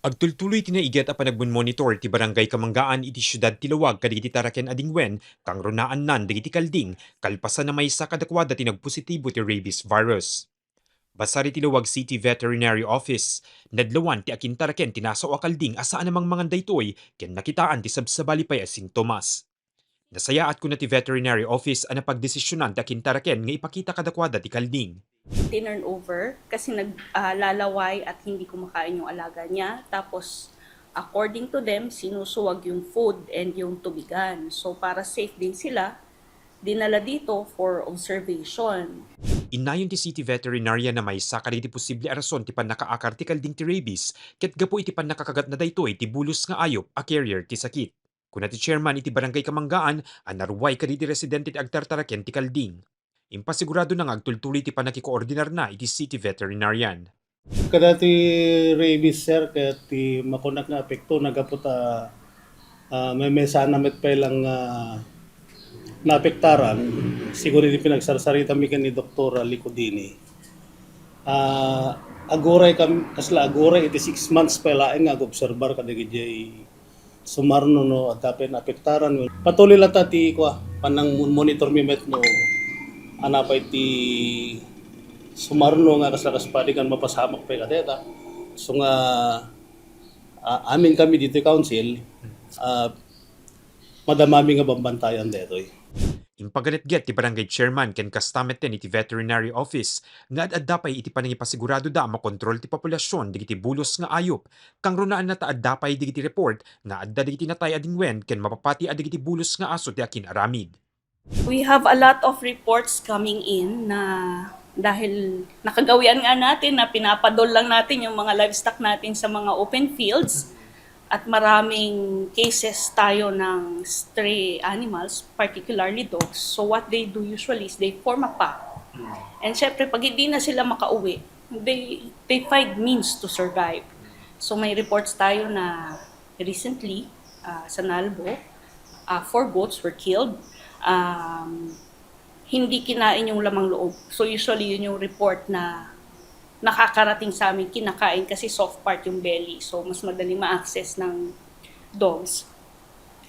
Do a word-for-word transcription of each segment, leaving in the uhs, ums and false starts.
Agtultuloy ti naiget a panagmon-monitor ti Barangay Kamangaan iti siudad ti Laoag kadagiti taraken a dingwen, kangrunaannan dagiti kalding, kalpasan a maysa kadakuada ti nagpositibo ti rabies virus. Basar iti Laoag City Veterinary Office, nadlawan ti akintaraken ti nasao a kalding a saan a mangmangan daytoy ken nakitaan ti sabsabali pay a sintomas. Nasayaat kuna ti veterinary office a napagdesisionan ti akintaraken nga ipakita kadakuada ti kalding. Tinurn over kasi nag, ah, lalaway at hindi kumakain yung alaga niya. Tapos, according to them, sinusuwag yung food and yung tubigan. So, para safe din sila, dinala dito for observation. Innayon ti city veterinarian a maysa kadagiti posible a rason ti pannakaakar ti kalding ti rabies ket gapu iti pannakagat na daytoy ti bulos nga ayup a carrier ti sakit. Kuna ti chairman iti Barangay Kamangaan a naruay kadagiti residente ti agtartaraken ti kalding. Impasiguradona nga agtultuloy ti pannakikoordinarna iti city veterinarian. Kadati rabies, sir, ket ti makunak nga apekto nagapu ta, ah, may, may sana met pay lang nga naapektaran, siguro iti pinagsarsarita mi ken ni Doktora Licodini. Ah, aguray kam, kasla aguray iti six months pay laeng nga agobserbar kadagiti Sumarno no adda pay naapektaran. Patuloy latta ti kua, panang monitor mi met no anapay ti Sumarno nga kasla kas padi nga mapasamak pay kadeta. So nga, ah, amin kami ditoy council, ah, madamami nga bambantayan detoy. Impaganetget ti barangay chairman ken kasta metten iti veterinary office nga ad-adda pay iti panangipasiguradoda a makontrol ti populasion dagiti bulos nga ayup. Kangrunaanna ta adda pay dagiti report nga adda dagiti natay a dingwen ken mapapati a dagiti bulos nga aso ti akin-aramid. We have a lot of reports coming in na dahil nakagawian nga natin na pinapadol lang natin yung mga livestock natin sa mga open fields at maraming cases tayo ng stray animals, particularly dogs. So what they do usually is they form a pack. And syempre, pag hindi na sila makauwi, they, they find means to survive. So may reports tayo na recently, ah, sa Nalbo, ah, four goats were killed. Um, hindi kinain yung lamang loob. So usually yun yung report na nakakarating sa amin, kinakain kasi soft part yung belly. So mas madali ma-access ng dogs.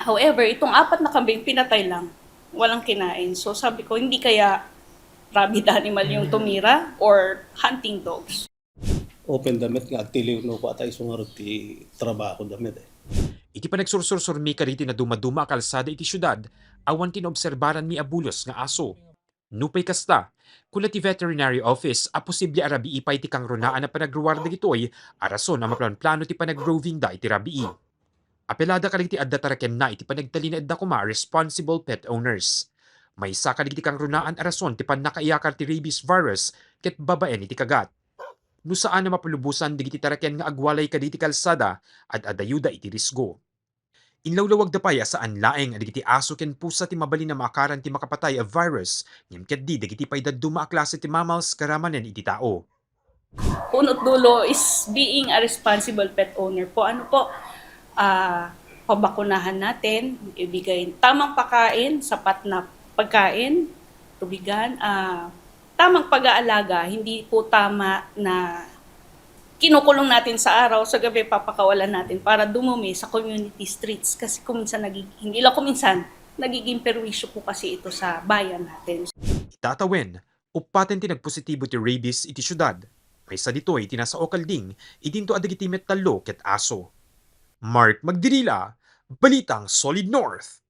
However, itong apat na kambing pinatay lang, walang kinain. So sabi ko, hindi kaya rabid animal yung tumira or hunting dogs? Open da met nga agtiliw no kua ta isu ngarud ti trabaho da met eh. Iti panagsursursurmi kadagiti nadumaduma a kalsada iti siudad, awan ti naobserbaranmi a bulos nga aso. Nupay kasta, kuna ti veterinary office a posible a rabii pay ti kangrunaan a panagruar dagitoy a rason a maplanplano ti panagroving da iti rabii. Apelada kadagiti adda tarakenna iti panagtalinaedda koma a responsible pet owners. Maysa kadagiti kangrunaan a rason ti pannakaiyakar ti rabies virus ket babaen iti kagat. No saan a mapalubosan dagiti taraken nga agwalay kadagiti kalsada, ad-adayoda iti risgo. Inlawlawagda pay a saan laeng a dagiti aso ken pusa ti mabalin a maakaran ti makapatay a virus, ngem ketdi dagiti pay dadduma a klase ti mammals karamanen iti tao. Punot dulo is being a responsible pet owner po. Ano po? Ah, pabakunahan natin, ibigay tamang pagkain, sapat na pagkain, tubigan, ah, tamang pag-aalaga, hindi po tama na kinukulong natin sa araw, sa gabi papakawalan natin para dumumi sa community streets kasi kuminsan nagig-, hindi lang kuminsan, nagiging perwisyo po kasi ito sa bayan natin. Itatawen, uppaten ti nagpositibo ti rabies iti siudad. Maysa ditoy ti nasao kalding, idinto a dagiti met tallo ket aso. Mark Magdirila, Balitang Solid North.